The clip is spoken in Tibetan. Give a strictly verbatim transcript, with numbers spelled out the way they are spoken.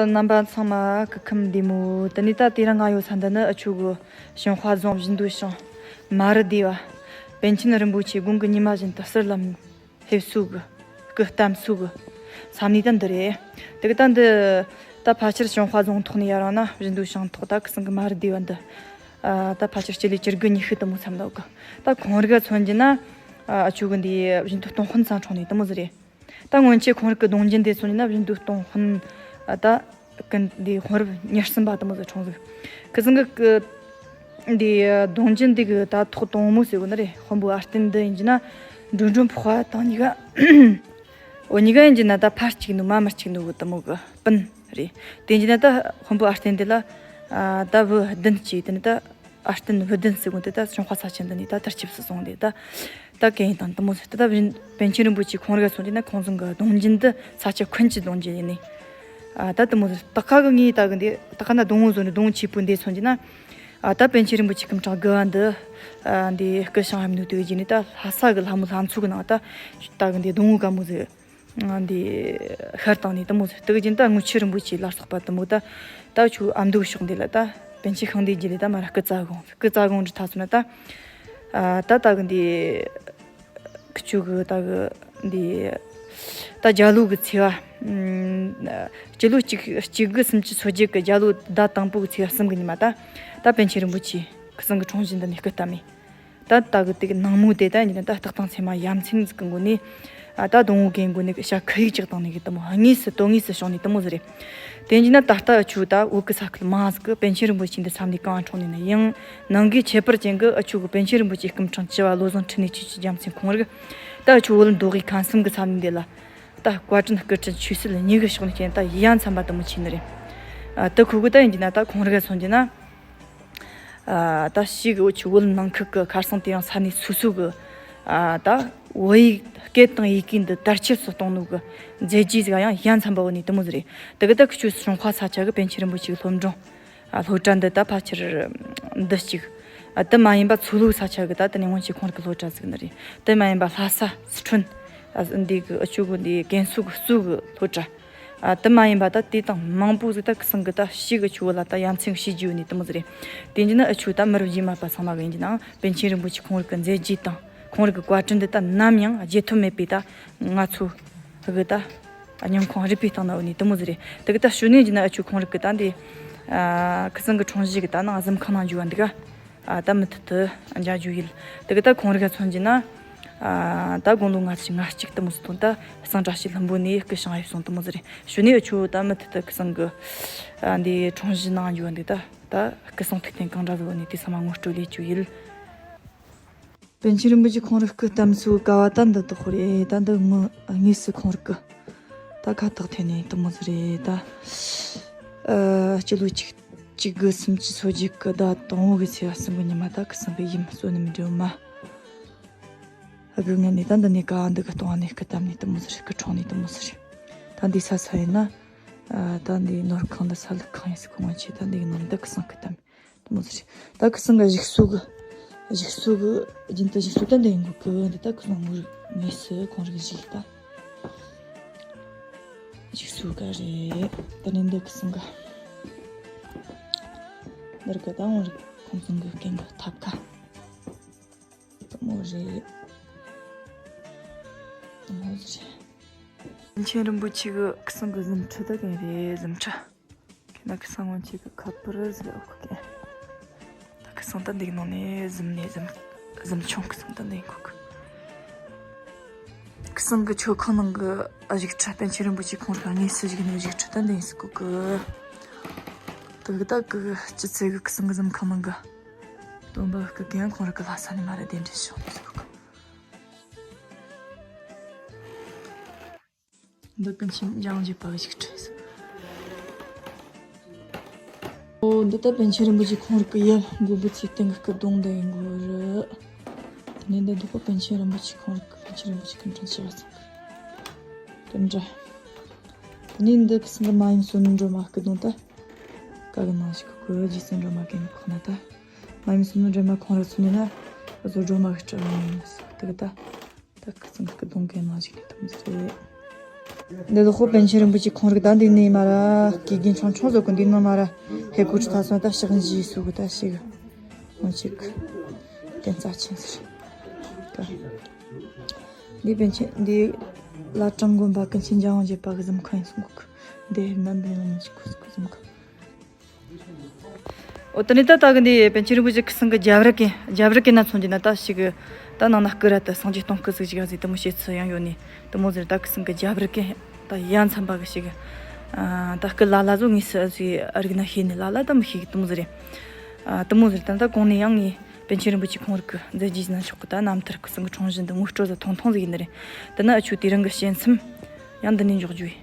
རྣམ་པ་ཚང་མ་སྐུ་ཁམས་བདེ་མོ། དེ་ནས་ད་དེ་རིང་ང་ཡོད་ས་འདི་ནི་ཨ་ཆོས་གི་ཞིང་ཁ་རྫོང་བཞི་མདོ་ཞང་མ་རུ་སྡེ་བ། པཎ་ཆེན་རིན་པོ་ཆེ་དགུང་གི་ཉི་མ་བཞིན་དུ་གསེར་ལམ་ཕེབས་སུ་གི་སྐུ་བལྟམས་སུ་གི་ས་གནས་ད་འདི་རེད། དེ་གི་ད་འདི་ད་ཕལ་ཆེར་ཞིང་ཁ་རྫོང་ཐོག་ནས་ཡར་ཡོང་ན་བཞི་མདོ་ཞང་ཐོག་ད་ཁི་སང་གི་མ་རུ་སྡེ་བ་འདི། ཨ་ད་ཕལ་ཆེར་སྤྱི་ལེ་བཅུ་དགུ་ཉི་ཤུ་དེ་མོ་མཚམས་འདུག་གི། ད་ཁོང་རིག་མཚོན་རྒྱུ་ན་ཨ་ཆོས་གི་འདི་བཞི་མདོ་སྟོང་དཔོན་ཚང་འཁྲུངས་ནས་དེ་མོ་ཟིག་རེད། ད་སྔོན་ཆད་ཁོང་རིག་གི་གདུང་རྒྱུན་དེ་ཚོ་ནི་ན་བཞིན་དུ་སྟོང་དཔོན། ཨ་ད་ཀུན་འདི་དཔོན་རབས་ཉེར་གསུམ་པ་དེ་མོ་ཟིག་འཁྲུངས་ཟིག། ཁི་སང་གི་ཀི་འདི་གདུང་རྒྱུན་འདི་གི་ད་ཐོག་དང་མོ་ཟེར་གོ་ནི་རེད། དཔོན་པོ་ཨ་བརྟན་འདི་ཡིན་གྱི་ན་འགྲོ་འགྲོ་འཕགས་པ་དང་གཉིས་ཀ། འོ་གཉིས་ཀ་ཡིན་གྱི་ན་ད་ཕ་གཅིག་ནུ་མ་མི་གཅིག་ནུ་གི་དེ་མོ་གི་སྤུན་རེད། དེ་ཡིན་གྱི་ན་ད་དཔོན་པོ་ཨ་བརྟན་འདི་ལ་ཨ་ད་བུ་བདུན་གཅིག་དེ་ནི་ད། ཨ་བརྟན་བུ་བདུན་ཟེར་གོ་དེ་ད་ཞིང་ཁ་ས་ཆེན་འདི་ནས་ད་དར་ཁྱབ་སུ་སོང་སྟེ་ད་ད་གན་ཡིན་དང་དེ་མོ་ཟེར་ད་ད་བཞིན་པཎ་ཆེན་རིན་པོ་ཆེ་ཁོང་རིག་སོང་དེ་ན་ཁོང་ཚང་གི་གདུང་རྒྱུན་འདི་ས་ཆ་ཁུན་གྱི་གདུང་རྒྱུན་ཡིན་ནི། ཨ་ད་དེ་མོ་ཟེར་ད་ཁ་གི་ངའི་ད་གི་འདི་ད་ཁ་ན་གདུང་བོ་བཟོ་ནི་གདུང་ཆེ་པོ་འདི་སོང་གྱི་ན། ཨ་ད་པཎ་ཆེན་རིན་པོ་ཆེ་སྐུ་ཕྲེང་དགུ་བ་འདི་ཨ་འདི་སྐུ་ཞང་ཧམ་ནུ་དུ་གི་ནི་ད་ལྷ་ས་གི་ལྷ་མོ་ལྷ་མཚོ་གི་ནང་ད་ད་གི་འདི་གདུང་བོ་ག་མོ་ཟེར། འདི་ཤར་བཏང་ནས་དེ་མོ་ཟེར། དེ་གི་རྒྱུན་ད་དངུལ་ཆུ་རིན་པོ་ཆེ་ལ་སོགས་པ་དེ་མོ་ད་ད་ཆུ་ཨ་མདོ་ཕྱོགས་འདི་ལ་ད་པཎ་ཆེན་ཤིང་འདི་རྒྱུད་ལས་ད་མ་ར་སྐུ་ཙ་གོང་སྐུ་ཙ་གོང་འདྲི་ཐ་སོ་ན་ད་ད་ད་གི་འདི་ཁུ་ཆུ་གི་ད་གི་འདི་ད་རྒྱ་ལོ་གི་ཚེས་པ་སྤྱི་ལོ་གཅིག་གཅིག་དགུ་སུམ་ཅུ་སོ་བརྒྱད་གི་རྒྱ་ལོ་ཟླ་དང་པོ་གི་ཚེས་པ་གསུམ་གི་ཉི་མ་ད་ད་པཎ་ཆེན་རིན་པོ་ཆེ་ཁི་སང་གི་འཁྲུངས་གཞིས་འདི་ནས་སྐུ་བལྟམས་མེ། ད་ལྟ་གི་དེ་གི་ནང་མོ་དེ་ད་ཡིན་ན་ད་སྟག་ཐང་ཚེ་མ་ཡ་མཚན་ཟིག་གི་མགོ་ནས་ཨ་ད་སྡོང་བོ་གན་མགོ་ནས་བྱ་ཁུ་ཡིག་ཅིག་བཏང་ནས་གི་དེ་མོ་དངོས་སུ་དོན་དངོས་སུ་བྱུང་ནས་དེ་མོ་ཟིག་རེད། དེ་ཡིན་ན་ད་ལྟ་ཆུ་ད་བོད་གི་ས་ཁུལ་མང་ཟིག་གི་པཎ་ཆེན་རིན་པོ་ཆེ་འདི་ས་གནས་གང་འཁྲུངས་ནས་ན་ཡང་ནང་གི་ཁྱད་པར་ཅན་གི་ཨ་ཆུ་གི་པཎ་ཆེན་རིན་པོ་ཆེ་སྐུ་ཕྲེང་བཅུ་བ་བློ་བཟང་འཕྲིན་ལས་ཆོས་ཀྱི་རྒྱལ་མཚན་ཁོང་རིག་ད་ཨ་ཆུ་བོད་མདོ་དབུས་ཁམས་གསུམ་གི་ས་གནས་འདི་ལ་ད་བཀའ་དྲིན་སྐུ་དྲིན་ཆོས་སྲིད་གཉིས་གི་ཕྱོགས་ནས་བྱས་ན་ད་ཡ་མཚན་པ་དེ་མོ་ཆེ་ནི་རེད། ཨ་དེ་ཁུ་གུ་ད་ཡིན་གྱི་ན་ད་ཁོང་རིག་མཚོན་གྱི་ན། ཨ་ད་ཞིག་འུ་ཆུ་བོད་ནང་ཁུལ་གི་ཁར་སང་དེ་ཡང་ས་གནས་སོ་སོ་གི་ཨ་ད་བོད་ཡིག་སྐད་དང་ཡི་གེ་འདི་དར་ཁྱབ་སུ་གཏོང་ནོ་གི་མཛད་རྗེས་ཟིག་ཡང་ཡ་མཚན་པ་བོ་ནི་དེ་མོ་ཟིག་རེད། དེ་གི་ད་ཁུ་ཆུ་སྲུང་ཁ་ས་ཆ་གི་པཎ་ཆེན་རིན་པོ་ཆེ་གི་སློབ་འབྲིང་ཨ་སློབ་གྲྭ་འདི་ད་ཕལ་ཆེར་འདི་གཅིག་ཨ་དེ་མ་ཡིན་པ་མཚོ་ལྷོ་ས་ཆ་གི་ད་དེ་ནས་སྔོན་ཆད་ཁོང་རིག་གི་སློབ་གྲྭ་ཟིག་ནི་རེད། དེ་མ་ཡིན་པ་ལྷ་ས་སི་ཁྲོན་ཨ་འདི་གི་ཨ་ཆུ་གི་འདི་ཀན་སུའུ་གི་སུའུ་གི་སློབ་གྲྭ། ཨ་དེ་མ་ཡིན་པ་ད་དེ་དང་མང་པོ་ཟིག་ད་ཁི་སང་གི་ད་ཞིག་གི་ཆུ་བོ་ལ་ད་ཡ་མཚན་གི་བྱས་རྒྱུ་ནི་དེ་མོ་ཟིག་རེད། དེ་འདྲ་ན་ཨ་ཆུ་ད་མི་རབས་རྗེས་མ་པ་ཚང་མ་གི་ཡིན་གྱི་ནའང་པཎ་ཆེན་རིན་པོ་ཆེ་ཁོང་རིག་གི་མཛད་རྗེས་དང་ཁོང་རིག་གི་བཀའ་དྲིན་འདི་ད་ནམ་ཡང་བརྗེད་ཐབས་མེད་པའི་ད་ང་ཚོ་གི་ད་སྙིང་ཁོང་རུས་པའི་གཏིང་ན་ཡོད་ནི་དེ་མོ་ཟིག་རེད། དེ་གི་ད་ཞུ་ནས་ཡིན་གྱི་ན་ཨ་ཆུ་ཁོང་རིག་གི་ད་འདི་ཨ་ཁི་སང་གི་འཁྲུངས་གཞིས་གི་ད་ནང་གཟིམ་ཁང་ནང་འཇུ་བ་འདི་ག་ཨ་ད་མུ་མཐུད་དུ་མཇལ་རྒྱུ་ཡིན། དེ་གི་ད་ཁོང་རིག་མཚོན་གྱི་ན། ཨ་ད་དགུང་ལོ་ང་བཅུ་ང་གཅིག་དེ་མོ་ཟིག་དང་ད་གཙང་བཀྲ་ཤིས་ལྷུན་པོ་ནས་སྐུ་ཞང་ཡིབ་སོང་དེ་མོ་ཟིག་རེད། ཞུ་ནས་ཨ་ཆུ་ད་མུ་མཐུད་དུ་ཁི་སང་གི་ཨ་འདི་འཁྲུངས་གཞིས་ནང་འཇུ་བ་འདི་ད་ད་སྐུ་གསུང་ཐུགས་རྟེན་གང་འདྲ་བཟོ་ནས་དེ་ཚང་མ་ངོ་སྤྲོད་ལས་རྒྱུ་ཡིན། པཎ་ཆེན་རིན་པོ་ཆེ་ཁོང་རིག་སྐུ་བལྟམས་སུ་ཀ་བ་ད་འདི་དག་རེད། ད་འདི་ངོ་དངོས་སུ་ཁོང་རིག་གི་ད་ཁ་བཏགས་ཐོན་ནས་དེ་མོ་ཟིག་རེད། ད་ཨ་སྤྱི་ལོ་གཅིག་གཅིག་དགུ་སུམ་ཅུ་སོ་བརྒྱད་གི་ཟླ་དང་བོ་གི་ཚེས་པ་གསུམ་གི་ཉི་མ་ད་ཁི་སང་གི་ཡུམ་བསོད་ནམས་སྒྲོལ་མ་ཨ་གི་ངན་ནས་ད་འདི་ནས་ཀ་འདི་གི་གཏོང་བ་ནས་སྐུ་བལྟམས་ནས་དེ་མོ་ཟིག་རེད། སྐུ་འཁྲུངས་ནས་དེ་མོ་ཟིག་རེད། ད་འདི་ས་ས་ཡིན་ན་ཨ་ད་འདི་ནོར་ཁང་འདི་ས་ལུག་ཁང་ཡིན་ཟེར་གོ། ང་ཆེ་ད་འདི་གི་ནང་ད་ཁི་སང་སྐུ་བལྟམས། དེ་མོ་ཟིག་རེད། ད་ཁི་སང་གི་བཞུགས་སོ་གི་བཞུགས་སོ་གི་རྒྱུན་དུ་བཞུགས་སོ་ད་འདི་ཡིན་གོ་གི། འདི་ད་ཁི་སང་ངོར་དངོས་སུ་ཁོང་རིག་བཞུགས་ད་བཞུགས་སོ་ག་རེད། ད་ནི་འདི་ཁི་སང་གི་འདིར་གི་ད་ངོར་ཁོང་ཚང་གི་རྐན་གི་ཐབ་ཀ་དེ་མོ་རེད། དེ་མོ་ཟིག་རེད། པཎ་ཆེན་རིན་པོ་ཆེ་གི་ཁི་སང་གི་གཟིམ་ཁྲི་ད་གན་རེད། གཟིམ་ཁྲི། ཁྱེད་ན་ཁི་སང་ངོ་ཆེ་གི་ཁ་པར་ཟེར་ཨོ་ཁུ་ཀེ། ད་ཁི་སང་ད་འདི་གི་ནང་ནས་གཟིམ་ནས་གཟིམ་གཟིམ་ཆུང་ཁི་སང་ད་འདི་ཁུ་ཀེ། ཁི་སང་གི་མཆོད་ཁང་ནང་གི་བཞུགས་ཁྲི། པཎ་ཆེན་རིན་པོ་ཆེ་ཁོང་རང་དངོས་སུ་བཞུགས་ནས་བཞུགས་ཁྲི་ད་འདི་ཡིན་ཟེར་ཁུ་ཀེ། ད་གི་ད་གི་སྤྱི་ཚེ་གི་ཁི་སང་གི་གཟིམ་ཁང་ནང་གི་སྟོན་པ་ཁུ་ཀེ་ཁོང་རང་གི་ལྷ་ས་ནས་མ་ར་གདན་འདྲེན་ཞུ་ནས་ཟེར་ཁུ་ཀེ། འདི་ཀུན་མཁྱེན་འཇང་རྒྱལ་པོ་གི་བཞུགས་ཁྲི་ཟེར། ཨོ་འདི་ལྟ་པཎ་ཆེན་རིན་པོ་ཆེ་ཁོང་རིག་གི་ཡབ་མགོན་པོ་ཚེ་བརྟན་གི་སྐུ་གདུང་འདི་ཡིན་དགོས་རེད། དེ་ནས་འདི་འདུག་པ་པཎ་ཆེན་རིན་པོ་ཆེ་ཁོང་རིག་གི་པཎ་ཆེན་རིན་པོ་ཆེ་སྐུ་འཕྲེང་བཅུ་པ་ཚང་གི་སྐུ་འདྲ། དེ་ནས་འདི་ཁི་སང་གི་མ་ཡུམ་བསོད་ནམས་སྒྲོལ་མ་སྐུ་གདུང་ད། བཀའ་གི་ནང་བཞུགས་གི་རྗེ་བཙུན་སྒྲོལ་མ་རྒན་གི་ཁོག་ན་ད། མ་ཡུམ་བསོད་ནམས་སྒྲོལ་མ་ཁོང་ར་ཚོ་ནས་ན་བཟོ་སྒྲོལ་མ་གི་སྤྲུལ་བ་ཡིན་ཟེར་དེ་གི་ད། ད་ཁི་སང་གི་སྐུ་གདུང་གན་ནང་བཞུགས་ནས་དེ་མོ་ཟིག་རེད། འདི་ལོ་ཧོ་པཎ་ཆེན་རིན་པོ་ཆེ་ཁོང་རིག་ད་འདི་ནས་མ་ར་གི་རྒན་ཆུང་ཆུང་ཟོ་གི་འདི་ནང་མ་ར་ཧེ་གོ་ཁྲི་ཐ་སོང་ད་ཕྱག་འཇིགས་སུ་གི་ད་ཞིག་ངོ་ཅིག་དེ་རྩ་ཆེན་ཟེར། ད་འདི་པཎ་ཆེན་འདི་བླ་བྲང་དགོན་པ་ཀུན་མཁྱེན་འཇམ་དབྱངས་བཞད་པ་གི་གཟིམ་ཁང་ཡིན་གསུང་གི། འདི་ནམ་འདི་ནམ་ཅིག་ཁོ་ཚོ་གི་གཟིམ་ཁང་། འོ་དེ་ནས་ད་ལྟ་གི་འདི་པཎ་ཆེན་རིན་པོ་ཆེ་ཁི་སང་གི་རྒྱབ་རི་ཀན་རྒྱབ་རི་ཀན་ན་མཚོན་གྱི་ན་ད་ཞིག་གི་ད་ནང་ན་སྐུ་ར་ད་སངས་རྒྱས་སྟོང་སྐུ་ཟིག་ཅིག་ཡང་ཟིག་དེ་མོ་བཤད་ཚུལ་ཡང་ཡོད་ནི་དེ་མོ་ཟེར། ད་ཁི་སང་གི་རྒྱབ་རི་ཀན་ད་ཡ་མཚན་པ་གི་ཞིག་གི་ཨ་ད་སྐུ་ལ་ལ་ཟོ་ངས་སུ་ཟིག་རིག་ན་ཤེས་ནི་ལ་ལ་ད་མི་ཤེས་གི་དེ་མོ་ཟེར་རེད། ཨ་དེ་མོ་ཟེར། ད་ད་གོང་ནས་ཡང་ངས་པཎ་ཆེན་རིན་པོ་ཆེ་ཁོང་རིག་གི་མཛད་རྗེས་ན་ཆོག་གི་ད་རྣམ་ཐར་ཁི་སང་གི་འཁྲུངས་གཞི་འདི་ངོ་སྤྲོད་ཟ་ཐུང་ཐུང་ཟིག་ཡིན་ནི་རེད། དེ་ན་ཨ་ཆོ་དེ་རིང་གི་བཤད་མཚམས་ཡང་འདི་ནས་འཇོག་རྒྱུ་ཡིན།